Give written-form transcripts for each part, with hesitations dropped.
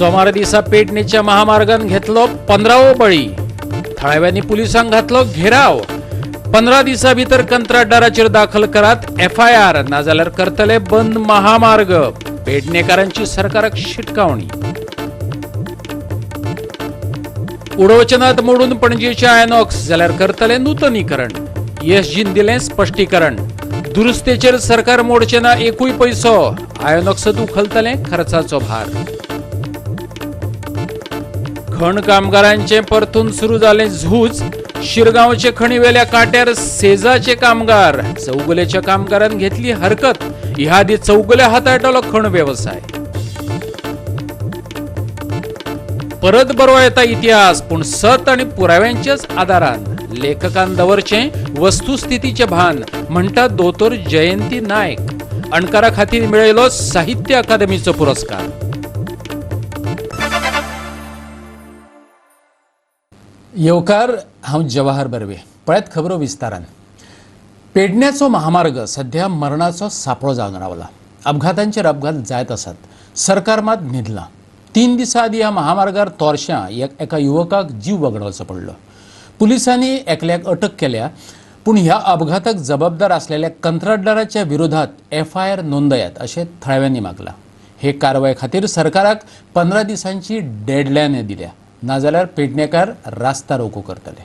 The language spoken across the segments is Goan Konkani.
सोमार दिसा पेडणेच्या महामार्गान घेतलो 15वो बळी. थळाव्यांनी पुलिसांक घातलो घेराव. 15 दिसां भितर कंत्राटदाराचेर दाखल करात एफआयआर, नाजाल्यार करतले बंद महामार्ग. पेडणेकारांची सरकाराक शिटकावणी. उडोवचेनात मोडून पणजेचे आयनॉक्स, जाल्यार करतले नूतनीकरण. ईएसजीन दिलें स्पश्टीकरण. दुरुस्तेचेर सरकार मोडचें ना एकूय पैसो. आयनॉक्सत उखलतलें खर्चाचो भार. खण कामगारांचें परतून सुरू जालें झूज. शिरगांवचे खणीवेल्या काट्यार सेजाचे कामगार. चौगुलेच्या कामगारान घेतली हरकत. ह्या आदी चौगुले हाताळटालो खण वेवसाय. परत बरोवं येता इतिहास, पूण सत आनी पुराव्यांच्याच आदारान. लेखकान दवरचें वस्तुस्थितीचें भान, म्हणटा दोतोर जयंती नायक. अणकारा खातीर मेळयलो साहित्य अकादमीचो पुरस्कार. येवकार, हांव जवाहर बर्वे. पळयात खबरो विस्तारान. पेडण्याचो महामार्ग सध्या मरणाचो सापळो जावन रावला. अपघातांचेर अपघात जायत आसात. सरकार मात न्हिदलां. 3 दिसां आदीं ह्या महामार्गार तोरश्यां एका युवकाक जीव वगडावचो पडलो. पुलिसांनी एकल्याक अटक केल्या, पूण ह्या अपघाताक जबाबदार आसलेल्या कंत्राटदाराच्या विरोधात एफआयआर नोंदयात अशें थळाव्यांनी मागलां. हे कारवाये खातीर सरकाराक 15 दिसांची डेडलायन दिल्या, नाजाल्यार पेडणेकार रास्ता रोको करतले.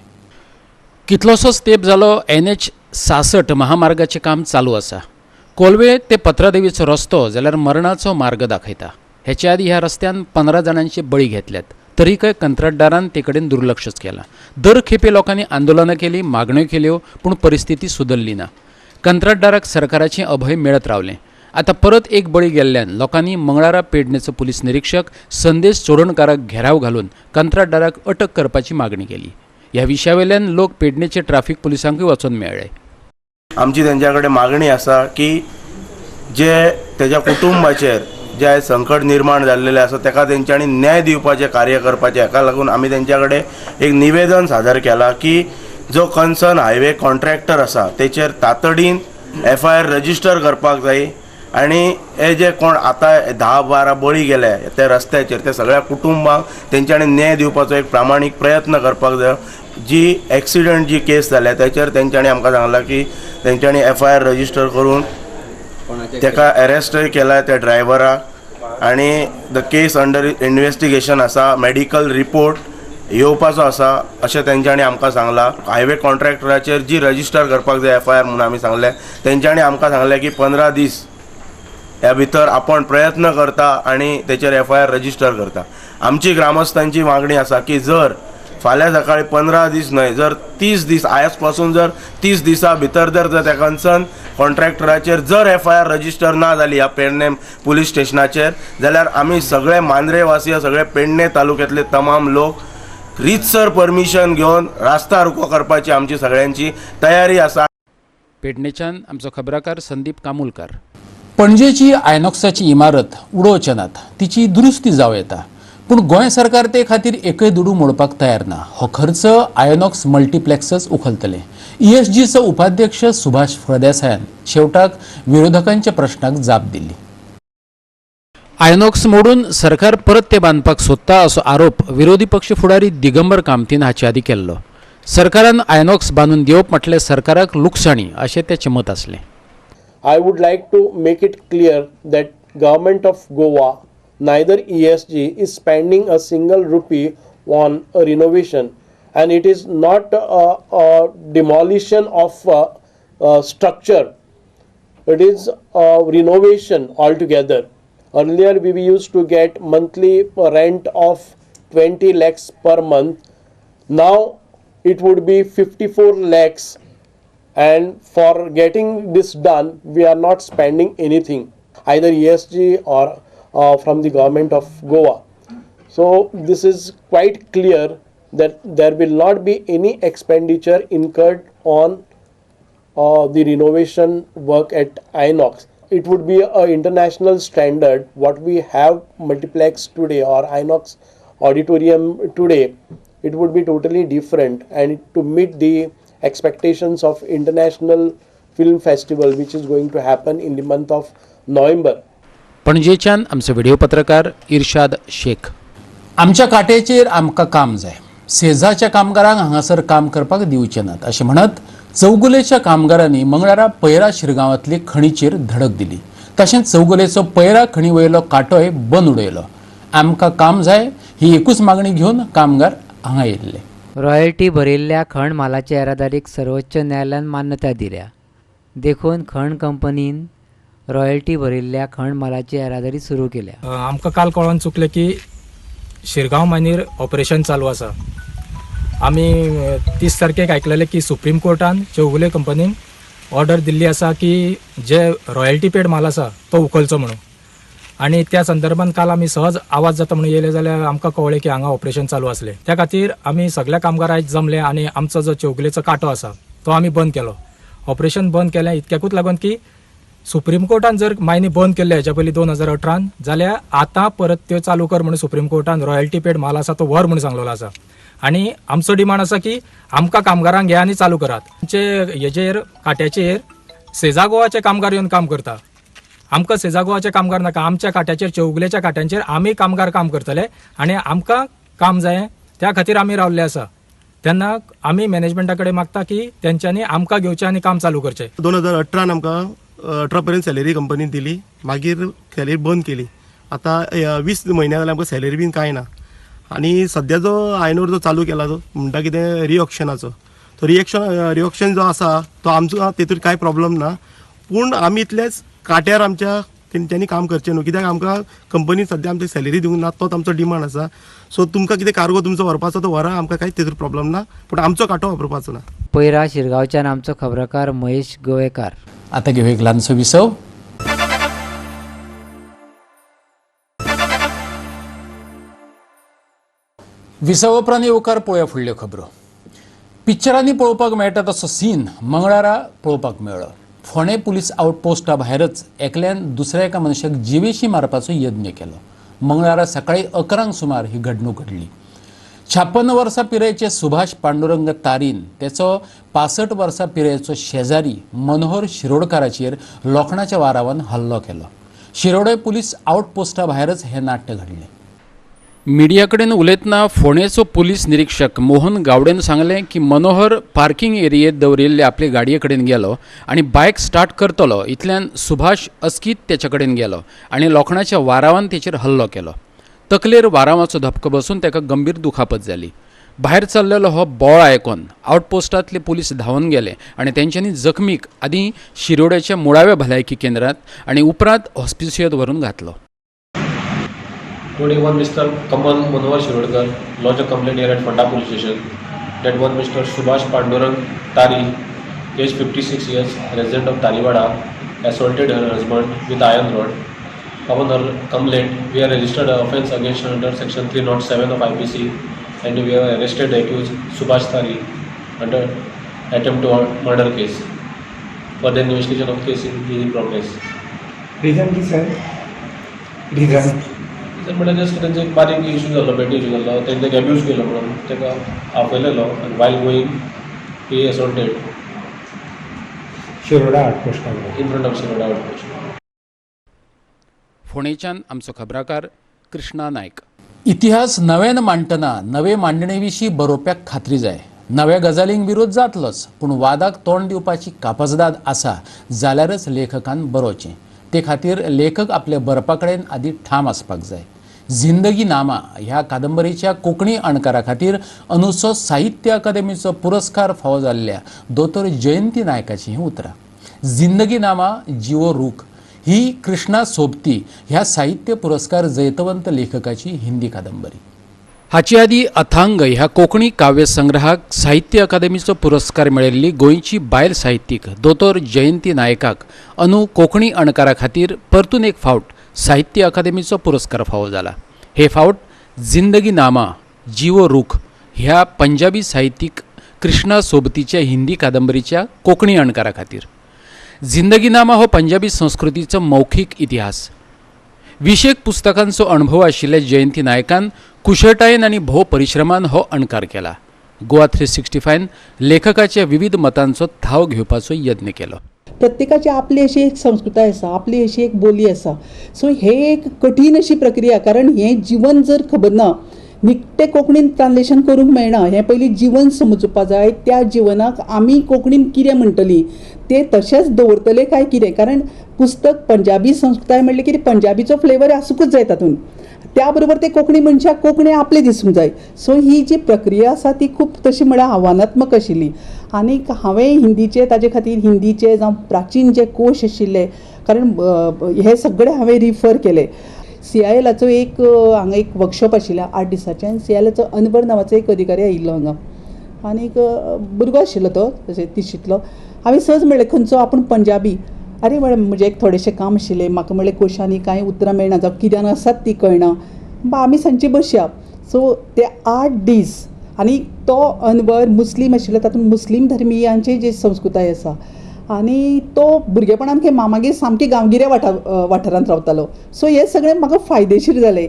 कितलोसोच तेंप जालो NH 66 महामार्गाचें काम चालू आसा. कोलवे ते पत्रादेवीचो रस्तो जाल्यार मरणाचो मार्ग दाखयता. हेच्या आदीं ह्या रस्त्यान 15 जाणांचे बळी घेतल्यात, तरीकय कंत्राटदारान ते कडेन दुर्लक्षच केलां. दर खेपे लोकांनी आंदोलनां केलीं, मागण्यो केल्यो, पूण परिस्थिती सुदरली ना. कंत्राटदाराक सरकाराचें अभय मेळत रावलें. आतां परत एक बळी गेल्ल्यान लोकांनी मंगळारा पेडणेचो पुलीस निरीक्षक संदेश चोडणकाराक घेराव घालून कंत्राटदाराक अटक करपाची मागणी केली. ह्या विशयावेल्यान लोक पेडणेचे ट्राफिक पुलिसांकूय वचून मेळ्ळे. आमची तेंच्या कडेन मागणी आसा की जे तेज्या कुटुंबाचेर जे संकट निर्माण जाल्लेलें आसा तेका तेंच्यांनी न्याय दिवपाचें कार्य करपाचें. हेका लागून आमी तेंच्या कडेन एक निवेदन सादर केलां की जो कन्सर्न हायवे कॉन्ट्रॅक्टर आसा तेचेर तातडीन एफआयआर रजिस्टर करपाक जाय आनी हे जे कोण आतां 10-12 बळी गेले त्या रस्त्याचेर ते सगळ्या कुटुंबांक तेंच्यांनी न्याय दिवपाचो एक प्रामाणीक प्रयत्न करपाक जाय. जी एक्सिडंट जी केस जाल्या तेचेर तेंच्यांनी आमकां सांगलां की तेंच्यांनी एफआयआर रजिस्टर करून तेका अरेस्टय केला त्या ड्रायव्हराक आनी the case under investigation आसा, मेडिकल रिपोर्ट येवपाचो आसा अशें तेंच्यांनी आमकां सांगलां. हायवे कॉन्ट्रॅक्टराचेर जी रजिस्टर करपाक जाय एफआयआर म्हणून आमी सांगलें, तेंच्यांनी आमकां सांगलें की 15 दीस ह्या भितर आपण प्रयत्न करता आनी तेचेर एफआयआर रजिस्टर करता. आमची ग्रामस्थांची मागणी आसा की जर फाल्यां सकाळी 15 दीस न्हय, जर 30 दीस आयज पासून जर 30 दिसां भितर जर त्या कन्सर्न कॉन्ट्रॅक्टराचेर जर एफआयआर रजिस्टर ना जाली ह्या पेडणे पुलीस स्टेशनाचेर जाल्यार आमी सगळे मांद्रेवासी, सगळे पेडणे तालुक्यांतले तमाम लोक रितसर परमिशन घेवन रास्ता रोको करपाची आमची सगळ्यांची तयारी आसा. पेडणेच्यान आमचो खबराकार संदीप कामुलकार. पणजेची आयनॉक्साची इमारत उडोवचे नात, तिची दुरुस्ती जावं येता, पूण गोंय सरकार ते खातीर एकय दुडू मोडपाक तयार ना. हो खर्च आयनॉक्स मल्टिप्लेक्सच उखलतले. ईएसजीचो उपाध्यक्ष सुभाष फळदेसायान शेवटाक विरोधकांच्या प्रश्नाक जाप दिली. आयनॉक्स मोडून सरकार परत ते बांदपाक सोदता असो आरोप विरोधी पक्ष फुडारी दिगंबर कामतीन हाचे आदीं केल्लो. सरकारान आयनॉक्स बांदून दिवप म्हटल्यार सरकाराक लुकसाणी अशें तेचें मत आसलें. I would like to make it clear that government of Goa, neither ESG is spending a single rupee on a renovation, and it is not a demolition of structure, it is a renovation altogether. Earlier we used to get monthly rent of 20 lakhs per month, now it would be 54 lakhs, and for getting this done we are not spending anything, either ESG or from the government of Goa. So this is quite clear that there will not be any expenditure incurred on the renovation work at Inox. It would be a international standard. What we have multiplex today or Inox auditorium today, it would be totally different, and to meet the expectations of international film festival which is going to happen in the month of November. पणजेच्यान आमचे व्हिडिओ पत्रकार इर्शाद शेख. आमच्या काट्याचेर आमकां काम जाय, सेजाच्या कामगारांक हांगासर काम करपाक दिवचे नात अशें म्हणत चौगुलेच्या कामगारांनी मंगळारा पैरा शिरगांवांतली खणीचेर धडक दिली. तशेंच चौगुलेचो पैरा खणी वयलो कांटोय बंद उडयलो. आमकां काम जाय ही एकूच मागणी घेवन कामगार हांगा येयल्ले. रॉयल्टी भरिल्ल्या खण म्हालाच्या येरादारीक सर्वोच्च न्यायालयान मान्यताय दिल्या. देखून खण कंपनीन रॉयल्टी भरिल्ल्या खण म्हालाची येरादारी सुरू केल्या. आमकां काल कळोन चुकलें की शिरगांव मायनीर ऑपरेशन चालू आसा. आमी 30 तारखेक आयकलेलें की सुप्रीम कोर्टान चौगुले कंपनीन ऑर्डर दिल्ली आसा की जे रॉयल्टी पेड म्हाल आसा तो उखलचो म्हणून. आनी त्या संदर्भान काल आमी सहज आवाज जाता म्हणून येयले जाल्यार आमकां कळ्ळें की हांगा ऑपरेशन चालू आसलें. त्या खातीर आमी सगल्या कामगार आयज जमले आनी आमचो जो चौगुलेचो कांटो आसा तो आमी बंद केलो. ऑपरेशन बंद केलें इतक्याकूच लागून की सुप्रीम कोर्टान जर मायनी बंद केल्ले हेच्या पयलीं 2018 जाल्यार आतां परत त्यो चालू कर म्हणून सुप्रीम कोर्टान रॉयल्टी पेड म्हाल आसा तो व्हर म्हणून सांगलेलो आसा. आनी आमचो डिमांड आसा की आमकां कामगारांक घे आनी चालू करात. आमचे हेजेर काट्याचेर सेजा गोवाचे कामगार येवन काम करता. आमकां सेजा गोवाचे कामगार नाका. आमच्या काट्याचेर चौगुलेच्या काट्यांचेर आमी कामगार काम करतले आनी आमकां काम जाय त्या खातीर आमी रावल्ले आसा. तेन्ना आमी मॅनेजमेंटा कडेन मागता की तेंच्यांनी आमकां घेवचें आनी काम चालू करचें. 2018 आमकां 18 पर्यंत सॅलरी कंपनीन दिली, मागीर सॅलरी बंद केली. आतां 20 म्हयने जाल्यार आमकां सॅलरी बीन कांय ना. आनी सद्या जो आयनोर जो चालू केला तो म्हणटा कितें रिऑक्शनाचो, तो रिऑक्शन जो आसा तो आमचो तेतूर कांय प्रॉब्लम ना, पूण आमी इतलेच काट्यार आमच्या तेंच्यांनी काम करचें न्हू, कित्याक आमकां कंपनी सद्या आमची सॅलरी दिवंक ना, तोच आमचो डिमांड आसा. सो तुमकां कितें कार्गो तुमचो व्हरपाचो तो व्हरा, आमकां कांय तेतूर प्रॉब्लम ना, पूण आमचो कांटो वापरपाचो ना. पैरा शिरगांवच्यान आमचो खबराकार महेश गोवेकार. आतां घेवया एक ल्हानसो विसव. विसव उपरांत येवकार पळोवया फुडल्यो खबरो. पिक्चरांनी पळोवपाक मेळटा तसो सीन मंगळारा पळोवपाक मेळ्ळो. फोंडें पुलीस आउटपोस्टा भायरच एकल्यान दुसऱ्या एका मनशाक जिवेशी मारपाचो यत्न केलो. मंगळारा सकाळी 11 सुमार ही घडणूक घडली. 56 वर्सां पिरायेचे सुभाष पांडुरंग तारीन तेचो 65 वर्सां पिरायेचो शेजारी मनोहर शिरोडकाराचेर लोखणाच्या वारावान हल्लो केलो. शिरोडे पुलीस आउटपोस्टा भायरच हें नाट्य घडलें. मिडिया कडेन उलयतना फोंडेचो पुलीस निरीक्षक मोहन गावडेन सांगलें की मनोहर पार्किंग एरियेंत दवरिल्ले आपले गाडये कडेन गेलो आनी बायक स्टार्ट करतलो इतल्यान सुभाष अस्कीत तेच्या कडेन गेलो आनी लोखणाच्या वारावान तेचेर हल्लो केलो. तकलेर वारावाचो धपको बसून ताका गंभीर दुखापत जाली. भायर चल्लेलो हो बोळ आयकून आउटपोस्टांतले पुलीस धांवन गेले आनी तेंच्यांनी जखमीक आदीं शिरोड्याच्या मुळाव्या भलायकी केंद्रांत आनी उपरांत हॉस्पिसियांत व्हरून घातलो. Today, one Mr. Kamal Manohar Shirodkar lodged a complaint here at Ponda Police Station that one Mr. Subhash Pandurang Tari, age 56 years, resident of Tariwada, assaulted her husband with iron rod. Upon her complaint, we have registered an offence against her under section 307 of IPC and we have arrested the accused Subhash Tari under attempt to murder case. Further investigation of case is in progress. Reason की सर? Reason? Sir म्हणल्यार जस्ट तेंचो एक बारीक इशू जाल्लो, पेटी इशू जाल्लो, तेणें तेका एब्यूज केलो म्हणून तेका आपयलेलो आनी while going he assaulted Shiroda आउटपोस्टा in front of Shiroda outpost. फोंडेच्यान आमचो खबराकार कृष्णा नायक. इतिहास नव्यान मांडटना नवे मांडणे विशीं बरोवप्याक खात्री जाय. नव्या गजालींक विरोध जातलोच, पूण वादाक तोंड दिवपाची कापजदाद आसा जाल्यारच लेखकान बरोवचें. ते खातीर लेखक आपल्या बरपा कडेन आदी ठाम आसपाक जाय. जिंदगी नामा ह्या कादंबरीच्या कोंकणी अणकारा खातीर अंदूचो साहित्य अकादेमीचो पुरस्कार फावो जाल्ल्या दोतोर जयंती नायकाची हीं उतरां. जिंदगी नामा जिवो रूख ही कृष्णा सोबती ह्या साहित्य पुरस्कार जैतवंत लेखकाची हिंदी कादंबरी. हाचे आदीं अथांग ह्या कोंकणी काव्यसंग्रहाक साहित्य अकादेमीचो पुरस्कार मेळिल्ली गोंयची बायल साहित्यीक दोतोर जयंती नायकाक अंदू कोंकणी अणकारा खातीर परतून एक फावट साहित्य अकादेमीचो पुरस्कार फावो जाला. हे फावट जिंदगी नामा जिवो रूख ह्या पंजाबी साहित्यीक कृष्णा सोबतीच्या हिंदी कादंबरीच्या कोंकणी अणकारा खातीर. जिंदगी नामा हो पंजाबी संस्कृतीचो मौखीक इतिहास. विशेक पुस्तकांचो अणभव आशिल्ल्या जयंती नायकान कुशळटायेन आनी भोव परिश्रमान हो अणकार केला. गोवा 365 लेखकाच्या विविध मतांचो थाव घेवपाचो यत्न केलो. प्रत्येकाची आपली अशी एक संस्कृताय आसा, आपली अशी एक बोली आसा. सो हे एक कठीण अशी प्रक्रिया, कारण हें जिवन जर खबर ना निखटें कोंकणीन ट्रान्सलेशन करूंक मेळना. हें पयलीं जिवन समजुपा जाय, त्या जिवनाक आमी कोंकणीन कितें म्हणटलीं, तें तशेंच दवरतले काय कितें. कारण पुस्तक पंजाबी संस्कृताय म्हणलें की पंजाबीचो फ्लेवर आसूंकच जाय तातूंत, त्या बरोबर ते कोंकणी मनशाक कोंकणी आपली दिसूंक जाय. सो ही जी प्रक्रिया आसा ती खूब तशी म्हळ्यार आव्हानात्मक आशिल्ली. आनीक हांवें हिंदीचे ताजे खातीर हिंदीचे जावं प्राचीन जे कोश आशिल्ले, कारण हे सगळे हांवें रिफर केले. CILाचो एक हांगा एक वर्कशॉप आशिल्लें 8 दिसांचें, आनी CILाचो अनवर नांवाचो एक अधिकारी आयिल्लो हांगा, आनीक भुरगो आशिल्लो तो तशें तिशींतलो. हांवें सहज म्हणलें खंयचो आपूण पंजाबी. अरे म्हणलें म्हजें एक थोडेशें काम आशिल्लें, म्हाका म्हणलें कोशांनी कांय उतरां मेळना जावं कित्यान आसात ती कळना, आमी सांजची बसया. सो ते 8 दीस, आनी तो अनवर मुस्लीम आशिल्लो, तातूंत मुस्लीम धर्मियांची जी संस्कृताय आसा, आनी तो भुरगेपणान खंय मामागेर सामकें गांवगिऱ्या वाठारांत रावतालो. सो हें सगळें म्हाका फायदेशीर जालें.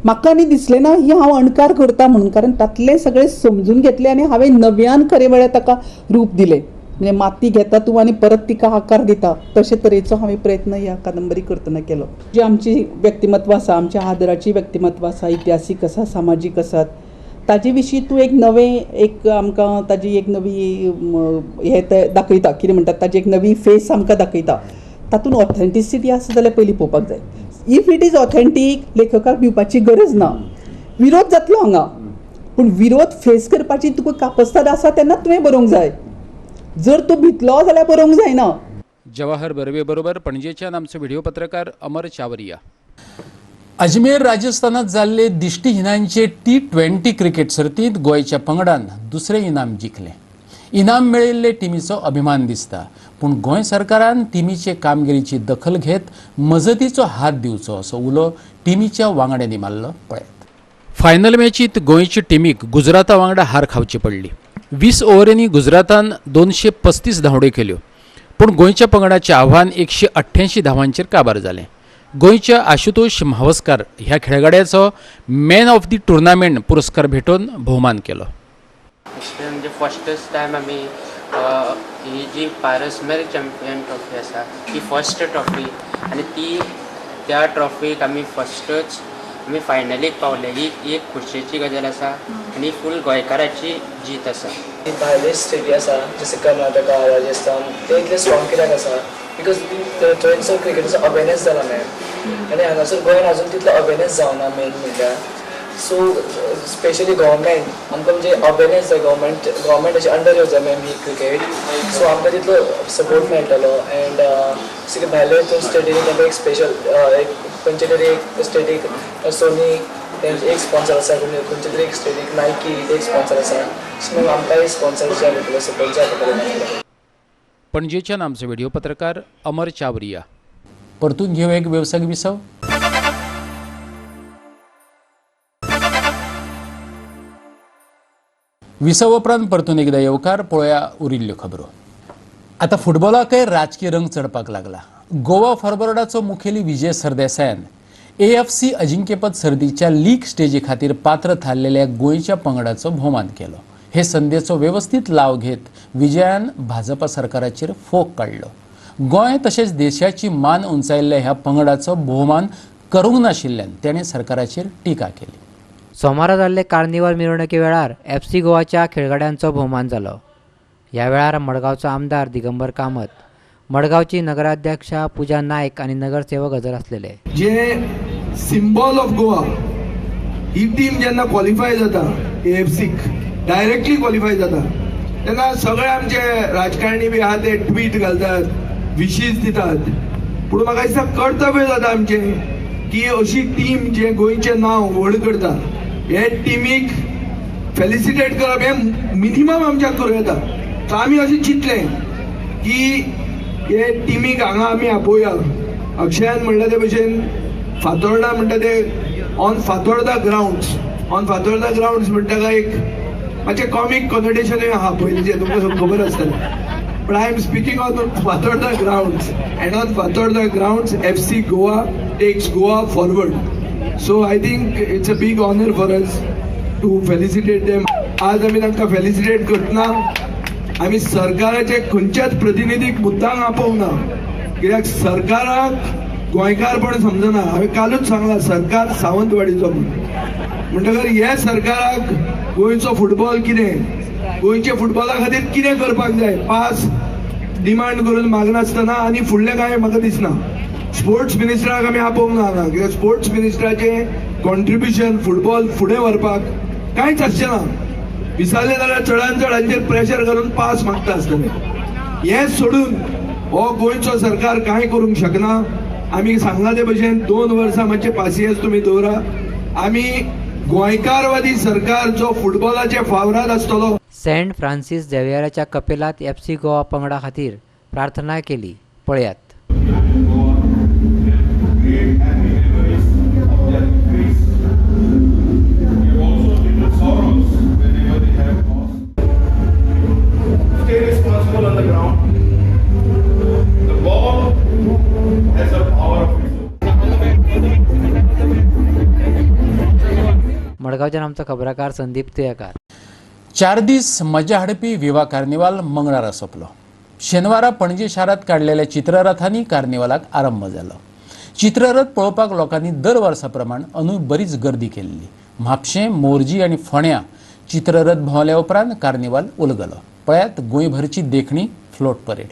म्हाका आनी दिसलें ना ही हांव अणकार करता म्हणून, कारण तातलें सगळें समजून घेतलें आनी हांवें नव्यान खरें म्हळ्यार ताका रूप दिलें. म्हणजे माती घेता तूं आनी परत तिका आकार दिता, तशे तरेचो हांवें प्रयत्न ह्या कादंबरी करतना केलो. जी आमची व्यक्तिमत्व आसा, आमच्या आदराची व्यक्तिमत्व आसा, इतिहासीक आसा, सामाजीक आसात, ताजे विशीं तूं एक नवें एक आमकां ताजी एक नवी हें दाखयता, कितें म्हणटात ताजी एक नवी फेस आमकां दाखयता. तातूंत ऑथेंटिसिटी आसा जाल्यार पयलीं पळोवपाक जाय. If it is authentic, लेखकाक भिवपाची गरज ना. विरोध जातलो हांगा, पूण विरोध फेस करपाची तुका कापस्ताद आसा तेन्ना तुवें बरोवंक जाय. जर तूं भितलो जाल्यार बरोवंक जायना. जवाहर बर्वे बरोबर पणजेच्यान आमचो व्हिडिओ पत्रकार अमर चावरिया. अजमेर राजस्थानात जाल्ले दिश्टीहीनांचे T20 cricket सर्तींत गोंयच्या पंगडान दुसरें इनाम जिखलें. इनाम मेळिल्ले टिमीचो अभिमान दिसता, पूण गोंय सरकारान टिमीचे कामगिरीची दखल घेत मजतीचो हात दिवचो असो उलो टिमीच्या वांगड्यांनी मारलो. पळयात. फायनल मॅचीत गोंयचे टिमीक गुजराता वांगडा हार खावची पडली. 20 ओव्हरींनी गुजरातान 235 धांवड्यो केल्यो, पूण गोंयच्या पंगडाचें आव्हान 188 धांवांचेर काबार जालें. गोंयच्या आशुतोष म्हावस्कार ह्या खेळगड्याचो मॅन ऑफ the tournament पुरस्कार भेटोवन भोवमान केलो. म्हणजे फर्स्टच टायम आमी ही जी पारसमेर चॅम्पियन ट्रॉफी आसा ती फर्स्ट ट्रॉफी, आनी ती त्या ट्रॉफीक आमी फर्स्टच आमी फायनलीक पावले, ही एक खोशयेची गजाल आसा आनी फूल गोंयकाराची जीत आसा. भायले स्टेटी आसा जशे कर्नाटका, राजस्थान, ते इतले स्ट्रॉंग कित्याक आसा because थंयसर क्रिकेटीचो अवेरनेस जाला मॅम, आनी हांगासर गोंयान अजून तितलो अवेरनेस जावना मेन म्हणल्यार. सो स्पेशली गव्हर्मेंट आमकां म्हणजे अवेरनेस जाय, गव्हर्मेंटाचे अंडर येवं जाय मॅम ही क्रिकेट, सो आमकां तितलो सपोर्ट मेळटलो. एंड जशें की भायले हितून स्टेटीन तांकां एक स्पेशल एक खंयचे तरी एक स्टेटीक सोनी तेंचे एक स्पॉन्सर आसा, खंयचे तरी एक स्टेटीक नायकी एक स्पॉन्सर आसा, सो मॅम आमकांय स्पॉन्सर जाय पडटलो, सपोर्ट जाय पडटलो. पणजेच्यान आमचो व्हिडिओ पत्रकार अमर चावरिया. परतून घेऊ एक वेवसायीक विसव. विसव उपरांत परतून एकदा येवकार. पळोवया उरिल्ल्यो खबरो. आतां फुटबॉलाकय राजकीय रंग चडपाक लागला. गोवा फॉरवर्डाचो मुखेली विजय सरदेसायान AFC अजिंक्यपद सर्तीच्या लीग स्टेजी खातीर पात्र थारलेल्या गोंयच्या पंगडाचो भोवमान केलो. हे संदेचो वेवस्थीत लाव घेत विजयान भाजपा सरकाराचेर फोग काडलो. गोंय तशेंच देशाची मान उंचायल्ल्या ह्या पंगडाचो भोवमान करूंक नाशिल्ल्यान ताणें सरकाराचेर टिका केली. सोमारा जाल्ले कार्निवाल मिरवणुके वेळार FC गोवाच्या खेळगड्यांचो भोवमान जालो. ह्या वेळार मडगांवचो आमदार दिगंबर कामत, मडगांवची नगराध्यक्षा पूजा नायक आनी नगरसेवक हजर आसलेले. जे सिम्बॉल ऑफ गोवा ही टीम जेन्ना क्वॉलिफाय जाता AFCक डायरेक्टली क्वॉलिफाय जाता तेन्ना सगळे आमचे राजकारणी बी आहा ते ट्वीट घालतात, विशीस दितात, पूण म्हाका दिसता कर्तव्य जाता आमचें की अशी टीम जे गोंयचें नांव व्हड करता हे टिमीक फेलिसिटेट करप हें मिनिमम आमच्यान करूं येता. सो आमी अशें चिंतलें की हे टिमीक हांगा आमी आपोवया. अक्षयान म्हणलें ते भशेन फातोर्डा म्हणटा ते on Fatorda grounds, on Fatorda grounds म्हणटा काय एक मातशें कॉमीक कॉनोटेशनूय आहा पयलींचें, तुमकां खबर आसतलें, but I am speaking on Fatorda grounds and on Fatorda grounds FC Goa takes Goa forward. So I think it's a big honour for us to felicitate them. आज आमी तांकां फेलिसिटेट करतना आमी सरकाराचे खंयच्याच प्रतिनिधीक मुद्दाम आपोवंक ना, कित्याक सरकाराक गोंयकारपण समजना. हांवें कालूच सांगलां सरकार सावंतवाडीचो म्हणून. म्हणटकर हे सरकाराक गोंयचो फुटबॉल कितें, गोंयच्या फुटबॉला खातीर कितें करपाक जाय पास डिमांड करून मागनासतना आनी फुडलें कांय म्हाका दिसना. स्पोर्ट्स मिनिस्टराक आमी आपोवंक ना हांगा, कित्याक स्पोर्ट्स मिनिस्टराचें कॉन्ट्रिब्युशन फुटबॉल फुडें व्हरपाक कांयच आसचें ना. विसरले जाल्यार चडान चड हांचेर प्रेशर घालून पास मागता आसतले. हें सोडून हो गोंयचो सरकार कांय करूंक शकना. आमी सांगला ते भशेन 2 वर्सां मातशें पासियेंस तुमी दवरा. आमी गोंयकारवादी सरकार जो फुटबॉलाचे फावराद आसतलो. सेंट फ्रांसीस झेवियराच्या कपेलात एफसी गोवा पंगडा खातीर प्रार्थना केली. पळयात. Stay responsible on the ground. The ball has a power of its own. मडगांवच्यान आमचो खबराकार संदीप तुयेकार. 4 दीस मजा हाडपी विवा कार्निवाल मंगळारा सोंपलो. शेनवारा पणजी शारांत काडलेल्या चित्ररथांनी कार्निवालाक आरंभ जालो. चित्ररथ पळोवपाक लोकांनी दर वर्सा प्रमाण अंदूय बरीच गर्दी केल्ली. म्हापशें, मोरजी आनी फोंड्यां चित्ररथ भोंवल्या उपरांत कार्निवाल उलगलो. पळयात गोंयभरची देखणी फ्लोट परेड.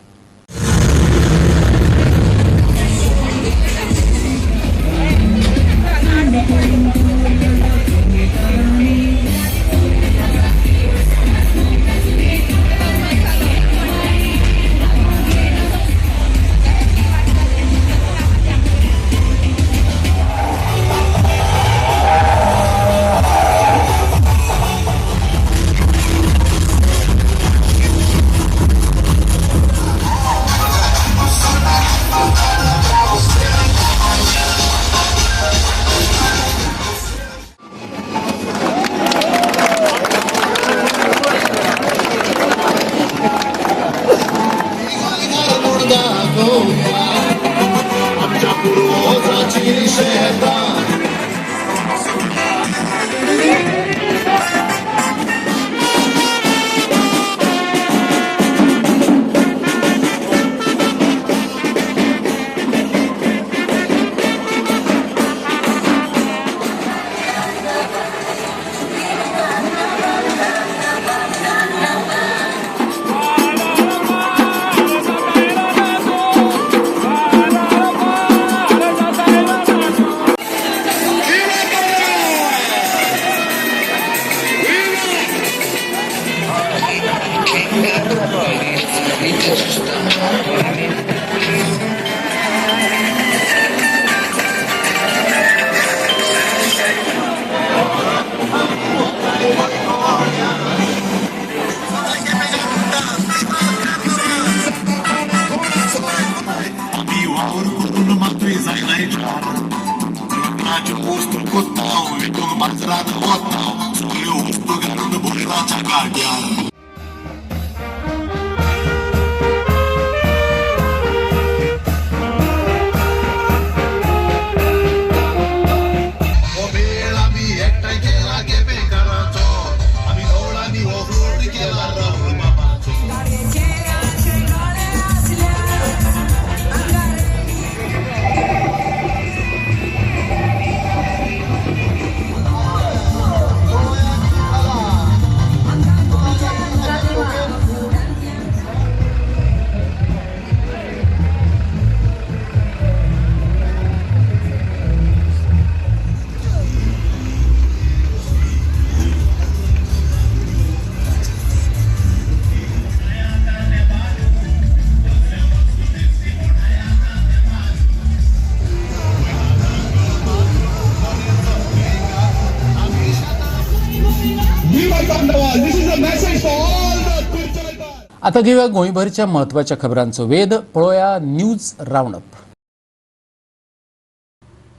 आता घेऊया गोंयभरच्या महत्त्वाच्या खबरांचो वेध. पळोवया न्यूज रावंडअप.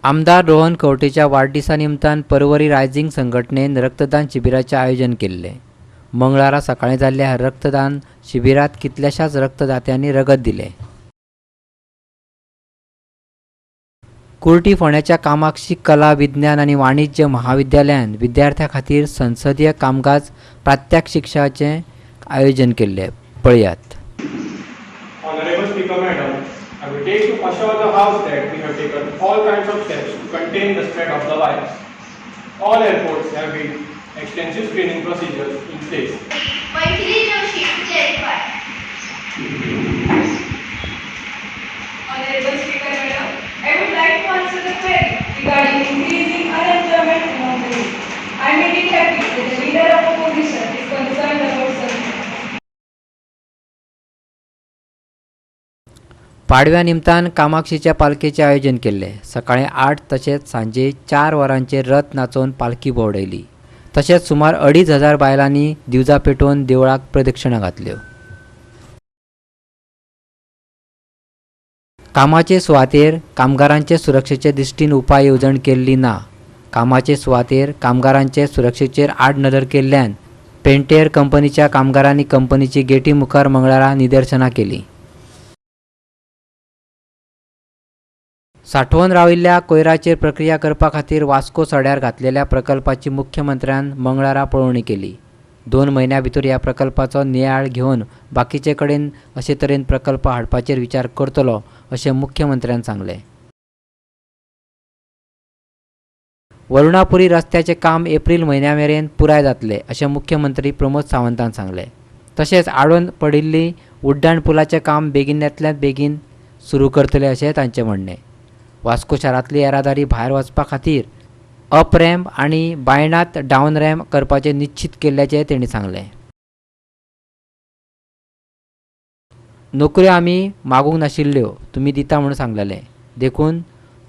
आमदार रोहन खंवटेच्या वाडदिसा निमतान परवरी रायझिंग संघटनेन रक्तदान शिबिराचें आयोजन केल्लें. मंगळारा सकाळीं जाल्ल्या रक्तदान शिबिरांत कितल्याशाच रक्तदात्यांनी रगत दिलें. कुर्टी फोंड्याच्या कामाक्षी कला विज्ञान आनी वाणिज्य महाविद्यालयान विद्यार्थ्यां खातीर संसदीय कामकाज प्रात्यक्षिकाचें आयोजन केल्लें. पळयात. Honorable Speaker Madam, I will take to assure the House that we have taken all kinds of steps to contain the spread of the virus. All airports have been extensive screening procedures in place. Maithili Joshi to clarify. Honorable Speaker Madam, I would like to answer the query regarding increasing unemployment among the youth. I am indeed happy that the leader of opposition is concerned about such matters. पाडव्या निमतान कामाक्षीच्या पालखेचें आयोजन केल्लें. सकाळीं 8 तशेंच सांजे 4 वरांचेर रथ नाचोवन पालखी भोंवडायली. तशेंच सुमार 2500 बायलांनी दिवजां पेटोवन देवळाक प्रदक्षिणा घातल्यो. कामाचे सुवातेर कामगारांचे सुरक्षेचे दृश्टीन उपाय येवजण केल्ली ना. कामाचे सुवातेर कामगारांचे सुरक्षेचेर आडनदर केल्ल्यान पेंटेर कंपनीच्या कामगारांनी कंपनीची गेटी मुखार मंगळारा निदर्शनां केलीं. साठोवन राविल्ल्या कोयराचेर प्रक्रिया करपा खातीर वास्को सड्यार घातलेल्या प्रकल्पाची मुख्यमंत्र्यान मंगळारा पळोवणी केली. 2 म्हयन्या भितर ह्या प्रकल्पाचो नियाळ घेवन बाकीचे कडेन अशे तरेन प्रकल्प हाडपाचेर विचार करतलो अशें मुख्यमंत्र्यान सांगलें. वरुणापुरी रस्त्याचें काम एप्रील म्हयन्या मेरेन पुराय जातलें अशें मुख्यमंत्री प्रमोद सावंतान सांगलें. तशेंच आडोवन पडिल्ली उड्डाण पुलाचें काम बेगिनांतल्यान बेगीन सुरू करतले अशें तांचें म्हणणें. वास्को शारांतली येरादारी भायर वचपा खातीर अप रॅम्प आनी बायणात डावन रॅम्प करपाचें निश्चीत केल्ल्याचें तेणी सांगलें. नोकऱ्यो आमी मागूंक नाशिल्ल्यो, तुमी दिता म्हूण सांगलेलें, देखून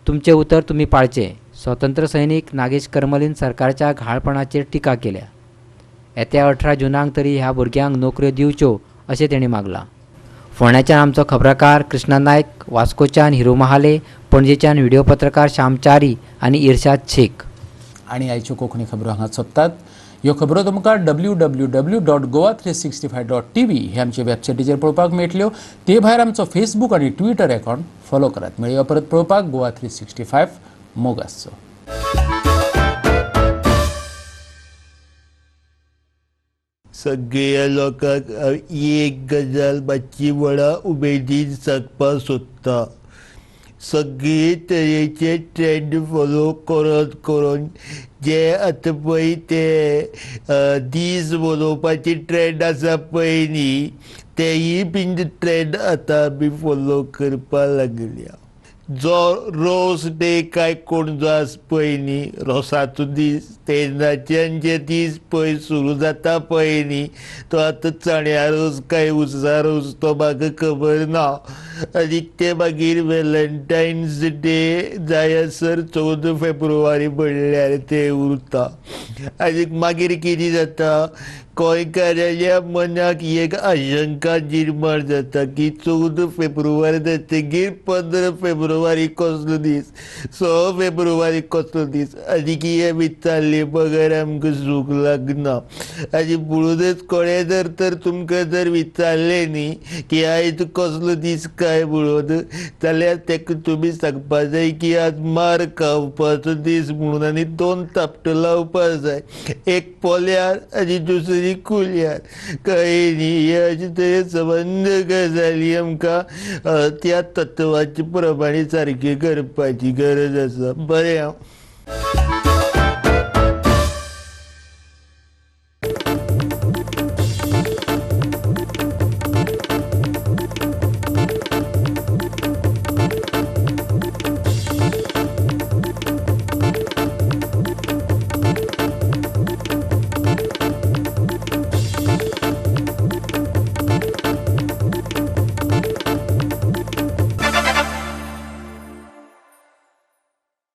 तुमचें उतर तुमी पाळचें. स्वतंत्र सैनीक नागेश करमलीन सरकारच्या घाळपणाचेर टिका केल्या. येत्या 18 जूनाक तरी ह्या भुरग्यांक नोकऱ्यो दिवच्यो अशें तेणी मागलां. फोंड्याच्यान आमचो खबराकार कृष्णा नायक, वास्कोच्यान हिरू महाले, पणजेच्यान व्हिडिओ पत्रकार श्याम च्यारी आनी इर्शाद शेख. आनी आयच्यो कोंकणी खबरो हांगा सोंपतात. ह्यो खबरो तुमकां www.goa365.tv हे आमचे वेबसायटीचेर पळोवपाक मेळटल्यो. ते भायर आमचो फेसबूक आनी ट्विटर अकावंट फॉलो करात. मेळया परत पळोवपाक गोवा 365. मोग आसचो. सगळ्या लोकांक एक गजाल मातशी व्हडा उमेदीन सांगपाक सोदता. सगळे तरेचे ट्रेंड फॉलो करत करून जे आतां पळय ते दीस मनोवपाची ट्रेंड आसा पळय न्ही, तेयी बीन ट्रेंड आतां आमी फॉलो करपाक लागल्या. जो रोस डे काय कोण जो आसा पळय न्ही, रोसाचो दीस, तेन्नाच्यान जे दीस पळय सुरू जाता पळय न्ही, तो आतां चण्या रोस काय उसा रोस तो म्हाका खबर ना. आनी ते मागीर वेलेंटायन्स डे जायसर 14 फेब्रुवारी म्हणल्यार ते उरता. आनी मागीर कितें जाता, गोंयकाराच्या मनाक एक आशंका निर्माण जाता की 14 फेब्रुवारी जातकीर 15 फेब्रुवारी कसलो दीस, 6 फेब्रुवारी कसलो दीस, आनी हे विचारले बगर आमकां सूख लागना. आनी म्हणूनच कोणें जर तर तुमकां जर विचारलें न्ही की आयज कसलो दीस काय म्हणून, जाल्यार ताका तुमी सांगपा जाय की आज मार खावपाचो दीस म्हणून, आनी 2 थापटां लावपा जाय, एक पोल्यार आनी दुसरी कुल्यार. कळ्ळें न्ही? हे अशे तरेन संबंद गजाली आमकां त्या तत्वाचे प्रमाणे सारकी करपाची गरज आसा. बरें हांव.